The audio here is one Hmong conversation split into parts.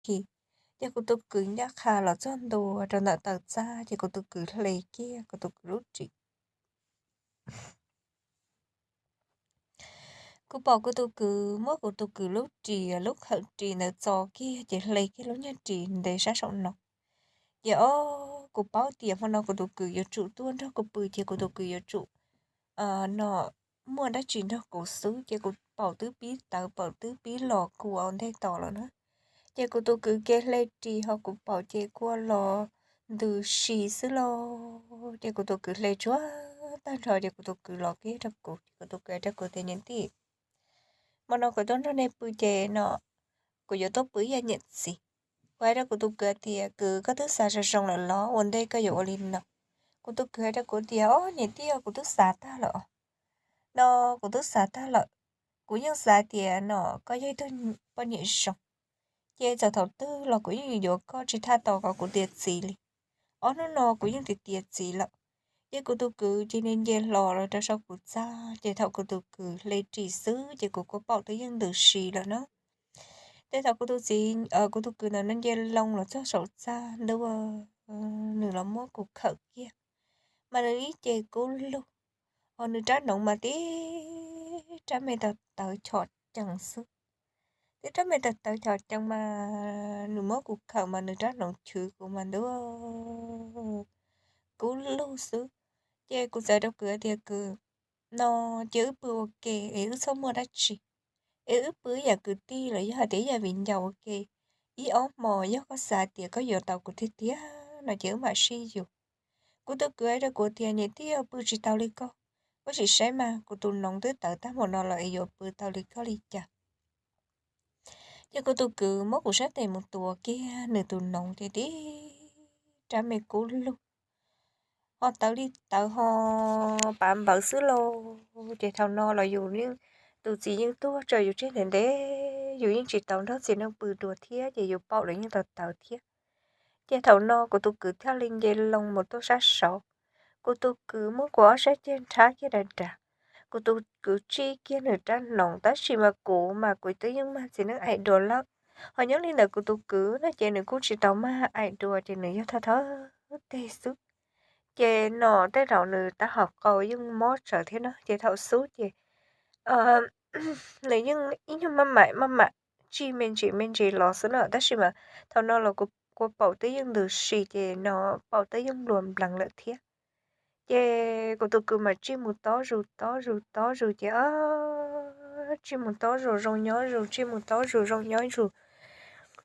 kis. Ces kuv tus kwv ncaj qha los txog ntua rau ntawm taw txaj ces kuv tus kwv hle kiag kuv tus kwv lub ris. Kuv pom kuv tus kwv muab kuv tus kwv lub ris, lub khawm ris ntawd txo kiag ces hle kiag lub nyuag ris ntev sab saum no. Ces o, kuv paub tias hmo no kuv tus kwv yuav tsum tuaj nrog kuv pw ces kuv tus kwv yuav tsum no muaj dab tsi nrog kuv xwb ces kuv paum twb pib tawv paum twb pib los kuv ua ntej tos lawm na. Ces kuv tus kwv ke hle ris ho kuv paum ces kuv los ntws si xwb lauj. Ces kuv tus kwv hle tsuag tag nrho ces kuv tus kwv los kiag rau kuv ces kuv tus kwv hais rau kuv tias, niam tij, hmo no kuv tuaj nrog nej pw ces no kuv yuav tuaj pw ib yam niam txiv. Kuv hais rau kuv tus kwv tias, kwv, koj twb xav zoo zoo lawm los ua ntej koj yuav ua li no? Kuv tus kwv hais rau kuv tias, o niam tij, kuv twb xav tag lawm os. No kuv twb xav tag lawm. Kuv yeej xav tias no koj yog ib tug poj niam zoo, ces txawm thaum twg los kuv yeej yuav yuav koj tsis thaj tau kom kuv tiav txiv li. Ob hnub no kuv yeej tiav tiav txiv lawm. Ces kuv tus kwv ces nce hlo los rau saum kuv txaj ces thaum kuv tus kwv hle ris xwb ces kuv kuj paum twb yeej ntws si lawm na. Ces thaum kuv tus txiv, kuv tus kwv ntawd no nce loo los txog saum txaj ntua, nws los muab kuv khawm kiag, mas nws ib ce kub lug, ho nws rab hnoov mas tib rab me tawv tawv chom cees xwb. Tib rab me tawv tawv chom cees mas nws muab kuv khawm mas nws rab hnoov chwv kuv mas ntua kub lug xwb. Ces kuv txawm rau kwv tias, kwv, no ces wb pw ua ke es wb txhob muaj dab tsi, es wb pw ib yam kwv tij los yog hais tias ib yam viv ncaus ua ke. Ib ob hmos yog koj xav tias koj yuav tau kuv tiag tiag no ces wb mam sib yuav. Kuv tus kwv hais rau kuv tias, niam tij, pw tsis tau li koj, koj sim saib mas kuv tus noov twb tawv tag npaum no lawm es yuav pw tau li koj li cas. Ces kuv tus kwv muab kuv sab tes mus tuav kiag nws tus noov ces tib rab me kub lug, ho tawv li tawv ho pav npawv xwb lauj. Ces thaum no los yus yeej, tus txiv yeej tuag tso yus tseg ntev ntev, yus yeej tsis tau nrog txiv neej pw dua thiab ces yus paum los yeej tau tawv thiab. Ces thaum no kuv tus kwv thiaj li nce loo mus tuaj sab saud. Kuv tus kwv muab kuv ob sab ceg nrhab kiag dav dav. Kuv tus kwv tsij kiag nws rab hnoov tab sis mas kuv mas kuv twb yeej mag txiv neej aim dua lawm. Ho nyob li ntawd kuv tus kwv no ces nws kuj tsis tau mag aim dua ces nws yog thawj thawj teg xwb. Ces no tej zaum nws tab hom qau yeej mob tsawv thiab no ces thaum xub ces nws yeej ib nyuag maj mam maj mam tsij me ntsis me ntsis los xwb no tab sis mas thaum no los kuv paum twb yeej ntws si ces no paum twb yeej npluas nplees lawm thiab. Ces kuv tus kwv mas tsij mus tob zus tob zus tob zus ces tsij mus tob zus zoo nyob zus tsij mus tob zus zoo nyob zus.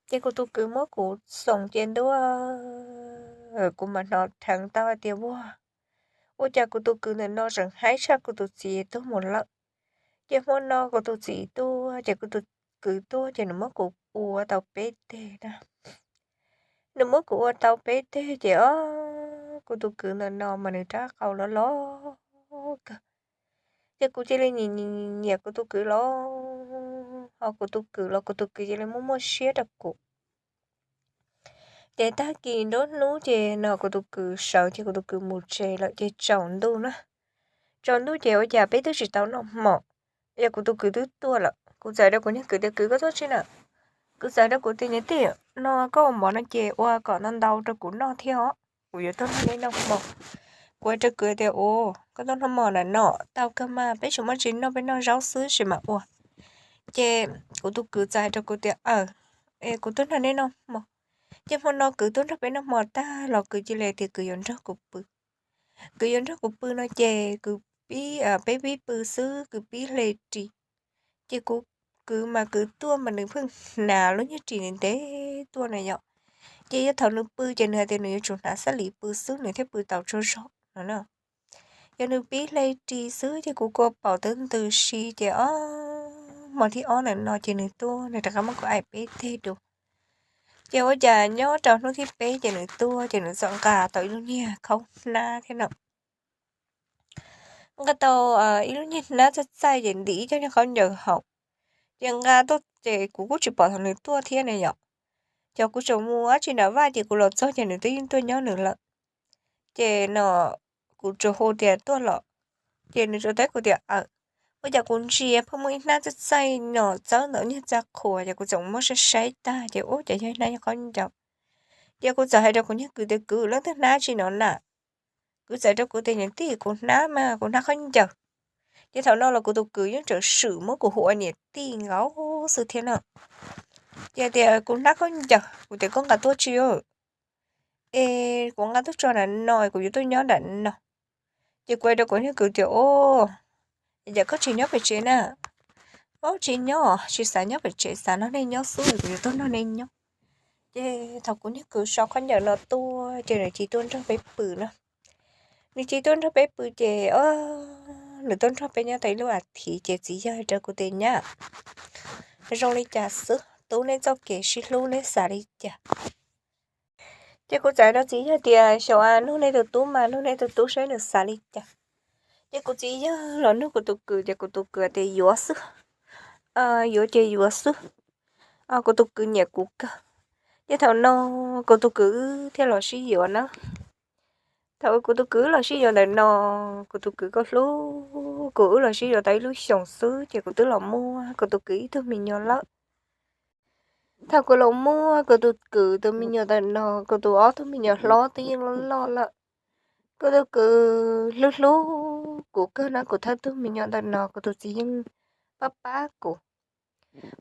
Ces kuv tus kwv muab kuv xoom ces ntua, kuv mas hnov dheev tau hais tias, ua, ua cas kuv tus kwv ntawm no tseem haib tshaj kuv tus txiv tuag mus lawm. Ces hmo no kuv tus txiv tuag ces kuv tus kwv tuag ces nws muab kuv ua tau peb teg na. Nws muab kuv ua tau peb teg ces o, kuv tus kwv ntawm no mas nws rab qau loj loj kawg. Ces kuv cia li nyiam nyiam kuv tus kwv los, ho kuv tus kwv los kuv tus kwv cia li muaj muaj siab rau kuv. Ces tag kis nruab hnub ces no kuv tus kwv sawv ces kuv tus kwv mus tsev lawm ces tsaus ntuj na. Tsaus ntuj ces ua cas peb twb tsis tau noj hmo, yog kuv tus kwv twb tuaj lawm. Kuv txawm rau kuv niag kwv tias, kwv, koj tuaj tsi na? Kuv txawm rau kuv tias, niam tij, no koj ua mov no ces ua kom ntau ntau rau kuv noj thiab os, kuv yuav tuaj nrog nej noj hmo. Kuv hais rau kwv tias, u, koj tuaj noj hmo na no, tau kawg mas, peb tsis muaj tsi noj, peb noj zaub xwb sis mas ua. Ces kuv tus kwv txawm hais rau kuv tias, aw, es kuv tuaj nrog nej noj hmo. Ces hmo no kwv tuaj nrog peb noj hmo tag los kwv cia li tias kwv yuav nrog kuv pw. Kwv yuav nrog kuv pw no ces kwv pib, peb pib pw xwb, kwv pib hle ris. Ces kuv, kwv mas kwv tuaj mas nws pheej hnav lub nyuag ris ntev ntev tuaj na yom. Ces yog thaum nws pw ces nws hais tias nws yuav tsum hnav xab lis pw xwb nws thiaj pw tau tsaug zog no na. Yog nws pib hle ris xwb ces kuv kua paum twb ntws si ces o, hmo thib ob ntawm no ces nws tuaj, nws rov qab muab kuv aim peb teg dua. Ces ua cas nyob rau hnub thib peb ces nws tuaj ces nws txawm nqa tau ib lub niag khaub hnab thiab no. Nqa tau ib lub niag hnab txaij txaij ces ntim ib co niag khaub ncaws hauv. Ces nqa tuaj ces kuv kuj tsis pom thaum nws tuaj thiab ne yom. Ces kuv tseem mus dab tsi nram vaj ces kuv los txog ces nws twb yeej tuaj nyob nws lawm. Ces no kuv tsuas hu tias, tuaj los? Ces nws tsuas teb kuv tias, aw. Ua cas kuv ntsia pheej muaj ib hnab txaij txaij no txawb ntawm niag txaj qhua, ces kuv txawm muab saib saib tag ces ua cas yog ib hnab nyob qhov ncauj. Ces kuv txawm hais rau kuv niag kwv tias, kwv, leej twg hnab tsis no na? Kwv txawm rau kuv tias, niam tij, kuv hnab mas kuv hnab qhov ncauj. Ces thaum no los kuv tus kwv yeej tseem swm muab kuv hu ua niam tij nkaus xwb thiab no. Ces tias kuv hnab qhov ncauj, kuv tias koj nqa tuaj tsi? Es kuv nqa tuaj tso nram no, kuv yuav tuaj nyob nram no. Ces kuv hais rau kuv niag kwv tias, o, yam koj tsis nyob pem tsev na? O, tsis nyob, tsis xav nyob pem tsev, xav nrog nej nyob xwb, kuv yuav tuaj nrog nej nyob. Ces thaum kuv niag kwv so qhov ncauj no tuaj ces nws cia tuaj nrog peb pw no. Nws cia tuaj nrog peb pw ces, o, nws tuaj nrog peb nyob tau ib lub as thiv ces txiv yawg hais rau kuv tias, nyab, zoo li cas xwb, tub neb txoj kev sib hlub neb xav li cas? Ces kuv txawm hais rau txiv yawg tias, xyov, nug nej tus tub mas, nug nej tus tub saib nws xav li cas. Ces kuv txiv yawg los nug kuv tus kwv ces kuv tus kwv tias yuav xwb, yuav ces yuav xwb, kuv tus kwv nyiam kuv kawg. Ces thaum no kuv tus kwv wb thiaj los sib yuav na. Thaum kuv tus kwv wb los sib yuav ntawm no, kuv tus kwv kuj hlub kuv, wb los sib yuav tau ib lub xyoos xwb ces kuv twb los muaj kuv tus kwv ib tug me nyuam lawm. Thaum kuv los muaj kuv tus kwv tus me nyuam ntawm no, kuv tus ob tug me nyuam hlob twb yeej loj loj lawm. Kuv tus kwv hlub hlub kuv kawg na, kuv thawj tug me nyuam ntawm no kuv tus txiv yeej pab pab kuv,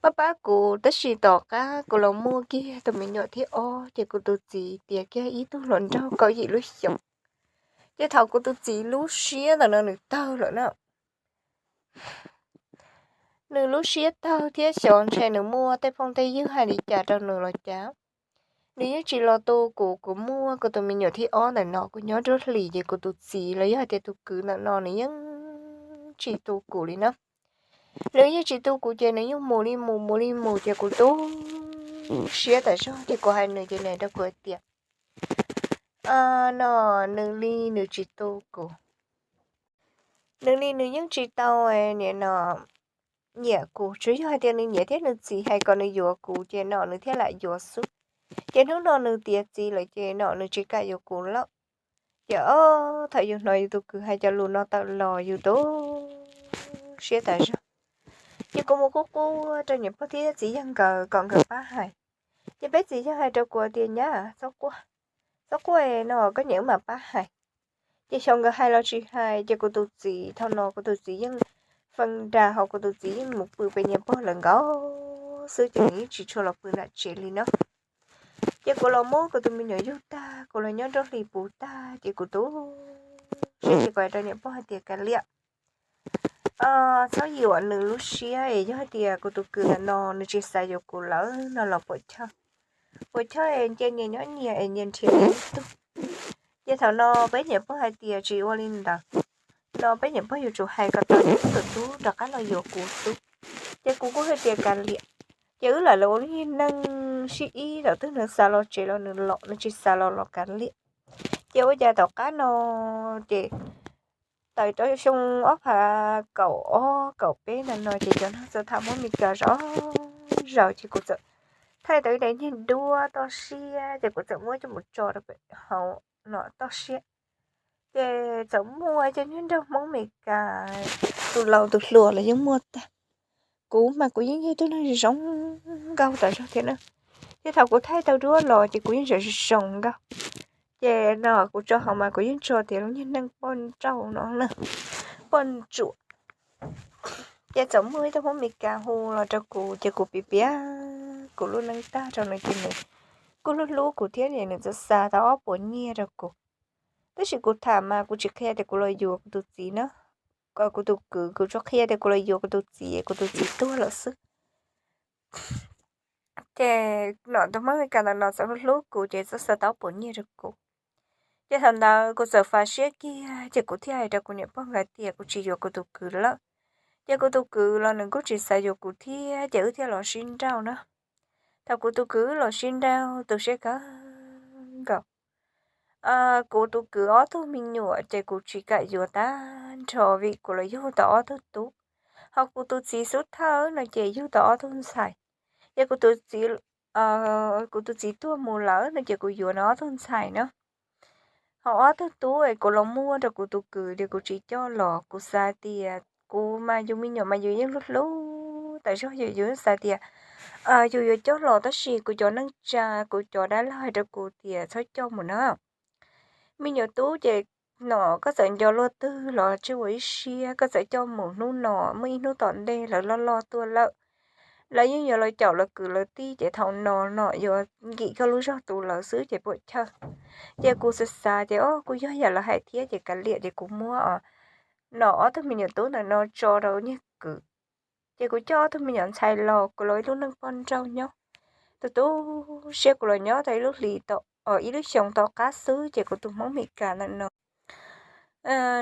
pab pab kuv. Tab sis tom qab kuv los muaj kiag tus me nyuam thib ob ces kuv tus txiv tiav kiag ib tug hluas nraug kaum yim lub xyoos. Ces thaum kuv tus txiv lub siab ntawm no nws tawg lawm na, nws lub siab tawg thiab xyov ntshe nws muaj tej phooj tej ywg hais li cas rau nws los cas, nws yeej tsis los tu kuv. Kuv muaj kuv tus me nyuam thib ob ntawm no kuv nyob nruab hlis ces kuv tus txiv los yog hais tias tus kwv ntawm no nws yeej tsis tu kuv li na. Nws yeej tsis tu kuv ces nws yeej mus li mus mus li mus ces kuv tu siab tas zog ces kuv hais nws ces nws hais rau kuv hais tias, no, nws li nws tsis tu kuv, nws li nws yeej tsis tau, nim no, nyiam kuv, tsuas yog hais tias nws niam thiab nws txiv hais kom nws yuav kuv ces no nws thiaj lam yuav xwb. Ces hnub no nws tiav txiv lawm ces no nws tsis kam yuav kuv lawm. Ces o, thaum yus hnov yus tus kwv hais cov lus no tawm los yus tu siab tas zog. Ces kuv mus quaj quaj rau niam pog thiab txiv yawg nkawd kom nkawd pab hais. Ces peb txiv yawg hais rau kuv tias, nyab, txhob quaj, txhob quaj no, koj niam wb mam pab hais. Ces xyov nkawd hais los tsis hais ces kuv tus txiv, thaum no kuv tus txiv yeej feem nra hos kuv tus txiv yeej mus pw pem niam pog lawv nkaus xwb ces nws yeej tsis tshua los pw nram tsev li na. Ces kuv los muab kuv tus me nyuam yug tag, kuv los nyob nruab hlis puv tag ces kuv tu siab ces kuv hais rau niam pog hais tias, kav liam, txhob yuam nws lub siab es yog hais tias kuv tus kwv ntawm no nws tsis xav yuav kuv lawm no los puas chawj, puas chawj es nce nyias nyob nyias es nyias nrhiav nyias ib tug. Ces thaum no peb niam pog hais tias tsis ua li ntawd, no peb niam pog yuav tsum hais kom tau tus tub rov qab los yuav kuv xwb. Ces kuv kuj hais tias kav liam. Ces wb lam los ua lub neej sib ib, thaum twg nws xav los tsev los nws los, nws tsis xav los los kav liam. Ces ua cas tom qab no ces tawm rau xyoo ob phav kaum ob kaum peb ntawm no ces cov neeg txawm tham Hmoob Mes Kas zov zaws ces kuv txawm thaij tau ib daim niag duab toj siab ces kuv txawm muab coj mus tso rau pem hauv no toj siab. Ces txawm muaj cov niag nraug Hmoob Mes Kas, tus laus tus hluas los yeej muaj tag. Kuv mas kuv yeej yog tus neeg zoo nkauj tas zog thiab na. Ces thaum kuv thaij tau duab los ces kuv yeej zoo zoo nkauj. Ces no kuv tso hauv mas kuv yeej tso tias lub niag neej poj nrauj no na, poj ntsuam. Ces txawm muaj ib tug Hmoob Mes Kas hu los rau kuv ces kuv piav piav kuv lub neej tag rau nws ces nws kuj hlub hlub kuv thiab ces nws txawm xa tau ob puas nyiaj rau kuv. Tab sis kuv tham mas kuv tsis qhia tias kuv los yuav kuv tus txiv na, kuv tus kwv, kuv tsuas qhia tias kuv los yuav kuv tus txiv, kuv tus txiv tuag lawm xwb. Ces nom tus Hmoob Mes Kas ntawm no txawm hlub hlub kuv ces txawm xa tau ob puas nyiaj rau kuv. Ces thaum ntawd kuv txawm fav siab kiag ces kuv thiaj hais rau kuv niam pog nkawd tias kuv tsis yuav kuv tus kwv lawm. Ces kuv tus kwv los nws kuj tsis xav yuav kuv thiab ces wb thiaj los sib nrauj na. Thaum kuv tus kwv wb los sib nrauj tu siab kawg nkaus. Kuv tus kwv ob tug me nyuam ces kuv tsis kam yuav tag nrho vim kuv los yug tau ob tug tub, ho kuv tus txiv xub thawj no ces yug tau ob tug ntxhais. Ces kuv tus txiv, kuv tus txiv tuag mus lawm no ces kuv yuav nws ob tug ntxhais na. Ho ob tug tub es kuv los muaj rau kuv tus kwv ces kuv tsis coj los, kuv xav tias kuv mas yus me nyuam mas yus yeej hlub hlub tas zog, yus yeej xav tias yus yuav coj los, tab sis kuv cov neej tsa, kuv cov dab laug hais rau kuv tias txhob coj mus na. Me nyuam tub ces no koj txawm nco luag twg los tsis ua ib siab, koj txawm coj mus hnub no muaj ib hnub tom ntej lawv loj loj tuaj lawm, lawv yeej yuav los caum lawv kwv lawv tij, ces thaum no no yuav nkim koj lub zog tu lawv xwb ces puam chawj. Ces kuv xav xav ces o kuj yog yam lawv hais thiab ces kav liam ces kuv muab no ob tug me nyuam tub ntawm no tso rau niag kwv. Ces kuv coj ob tug me nyuam ntxhais los kuv los ib lub neej poj nrauj nyob. Tus tu siab kuv los nyob tau ib lub hlis, ib lub xyoo tom qab xwb ces kuv tus Hmoob Mes Kas ntawm no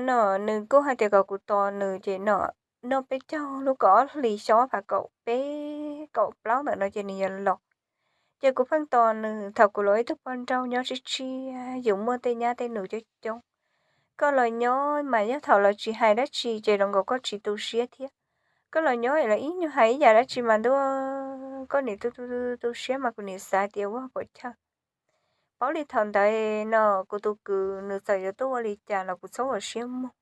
no nws kuj hais tias kom kuv tos nws ces no, no peb caug lub kaum ob hlis xyoo ob phav kaum peb kaum plaub ntawm no ces nws yuav los. Ces kuv pheej tos nws thaum kuv los ib tug poj nrauj nyob tshiab tshiab, yus muaj tej nyab tej nus coob coob. Koj los nyob mas yog thaum lawv tsis hais dab tsi ces zoo nkaus koj tsis tu siab thiab. Koj los nyob es lawv ib nyuag hais ib yam dab tsi mas ntuj, koj nim tu tu tu siab mas kuv nim xav tias ua puam chawj. Paub li thaum ntawd no kuv tus kwv nws txawm yuav tuaj ua li cas los kuv txhob ua siab muag.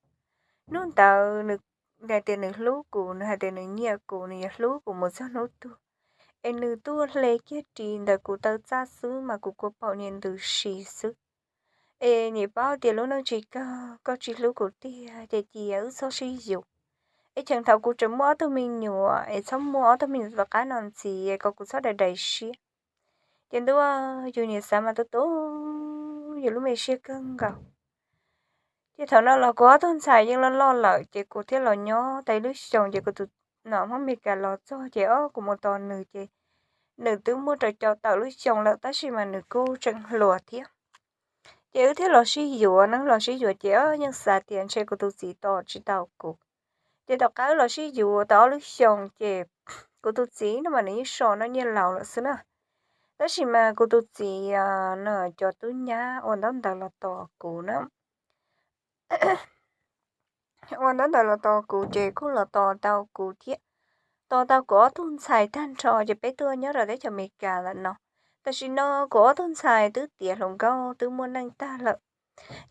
Hnub ntawd nws hais tias nws hlub kuv, nws hais tias nws nyiam kuv, nws yuav hlub kuv mus txog hnub tuag. Es nws tuaj hle kiag ris ntawm kuv taw txaj xwb mas kuv kua paum niag ntws si xwb. Es nim paub tias lub neej tsis kawg, koj tsis hlub kuv tiag ces cia wb txhob sib yuav. Es cheem thaum kuv tseem muaj ob tug me nyuam es txhob muaj ob tug me nyuam tom qab no ntxiv, kom kuv txhob dai dai siab. Ces ntuj, yus niam xav mas tu tu yus lub me siab kawg nkaus. Ces thaum no los kuv ob tug ntxhais yeej loj loj lawm ces kuv thiaj los nyob tau ib lub xyoos ces kuv tus no Hmoob Mes Kas los txog ces o kuv mus tos nws ces nws twb muaj rau caum tawm lub xyoo lawm tab sis mas nws kuj tseem hluas thiab. Ces wb thiaj los sib yuav, neej los sib yuav ces yeej xav tias ntshe kuv tus txiv tos tsis tau kuv. Ces tom qab wb los sib yuav tau ob lub xyoos ces kuv tus txiv no mas nws yeej so noj nyiaj laus lawm xwb na. Tab sis mas kuv tus txiv no cov tub nyab ua ntaub ntawv los tos kuv na. Ua ntaub ntawv los tos kuv ces kuj los tos tau kuv thiab, tos tau kuv ob tug ntxhais tag nrho ces peb tuaj nyob rau teb chaws Amelikas lawm no. Tam sim no kuv ob tug ntxhais twb tiav hluas nkauj twb muaj neej tag lawm.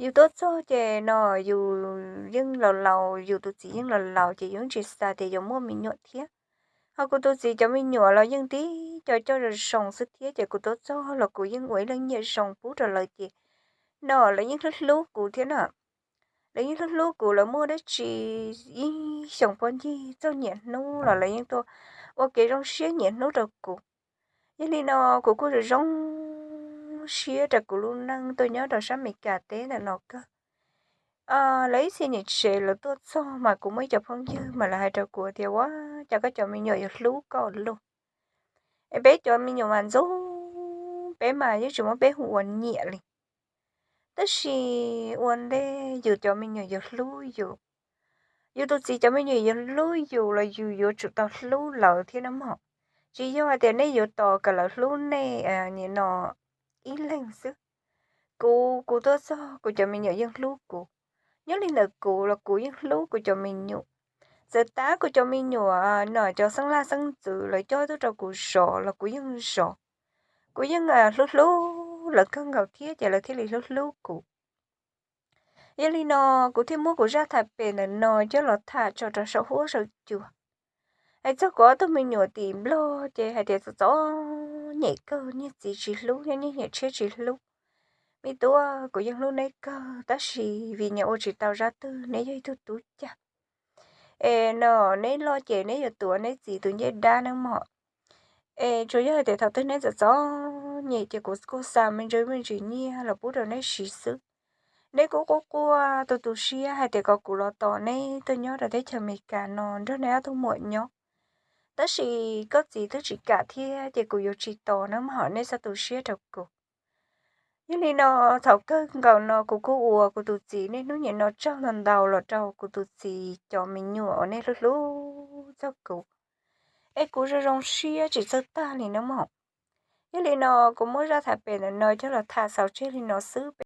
Yus tuaj txog ces no yus yeej laus laus, yus tus txiv yeej laus laus ces yus yeej tsis xav tias yuav muaj me nyuam thiab. Ho kuv tus txiv cov me nyuam los yeej tib co coj zoo zoo xwb thiab ces kuv tuaj txog los kuv yeej ua ib leej nyiam zoo pub rau lawv ces no lawv yeej hlub hlub kuv thiab na. Lawv yeej hlub hlub kuv, lawv muaj dab tsi ib xyoos puag ncig txog nyiam hnub los lawv yeej tuaj ua kev zoo siab nyiam hnub rau kuv. Yog li no kuv kuj zoo zoo siab rau kuv lub neej tuaj nyob rau sab Amelikas teb ntawm no kawg. Lawv ib txhia niam tsev lawv tuaj txog mas kuv muaj ib co phooj ywg mas lawv hais rau kuv tias ua cas koj cov me nyuam yuav hlub koj luaj. Es peb cov me nyuam mas ntxub, peb mas yeej tsis muab peb hu ua niam li. Tab sis ua ntej yus cov me nyuam yuav hlub yus, yus tus txiv cov me nyuam yuav hlub yus los yus yuav tsum tau hlub lawv thiab na mog. Tsis yog hais tias nej yuav tos kom lawv hlub nej nim no ib leeg xwb. Kuv, kuv tuaj txog kuv cov me nyuam yeej hlub kuv. Nyob li ntawm kuv los kuv yeej hlub kuv cov me nyuam. Txawm tab kuv cov me nyuam no cov xeeb laj xeeb ntxwv lawv coj tuaj rau kuv zov los kuv yeej zov. Kuv yeej hlub hlub lawv kawg nkaus thiab ces lawv thiaj li hlub hlub kuv. Yog li no kuv thiaj muab kuv zaj tham pem ntawm no coj los tham tso rau saum huab saum cua. Hais txog kuv ob tug me nyuam tim Nplog ces hais tias txom txom nyem kawg, niag txiv tsis hlub, niag niam tshiab tsis hlub. Me tub, kuv yeej hlub neb kawg tab sis vim nyias ua tsis tau zaj twg, neb yog ib tug tub cag. Es no neb loj ces neb yuav tuav neb txiv tus ncej dab nawb mog. Es tsuas yog hais tias thaum twg neb txom txom nyem ces kuv kuj xa me ntsis me ntsis nyiaj los pub rau neb siv xwb. Neb kuj quaj quaj tu tu siab hais tias kom kuv los tos neb tuaj nyob rau teb chaws Amelikas no nrog neb ob tug muam nyob. Tab sis koj txiv twb tsis kam thiab ces kuv yuav tsis tos nawb mog, neb txhob tu siab rau kuv. Yog li no thaum kawg nkaus no kuv kuj ua kuv tus txiv niaj hnub nim no tsaug ntau ntau los rau kuv tus txiv cov me nyuam uas nej hlub hlub txog kuv. Es kuv zoo zoo siab tsis txawj tag li nawb mog. Yog li no kuv muab zaj tham pem ntawm no coj los tham xaus tseg li no xwb.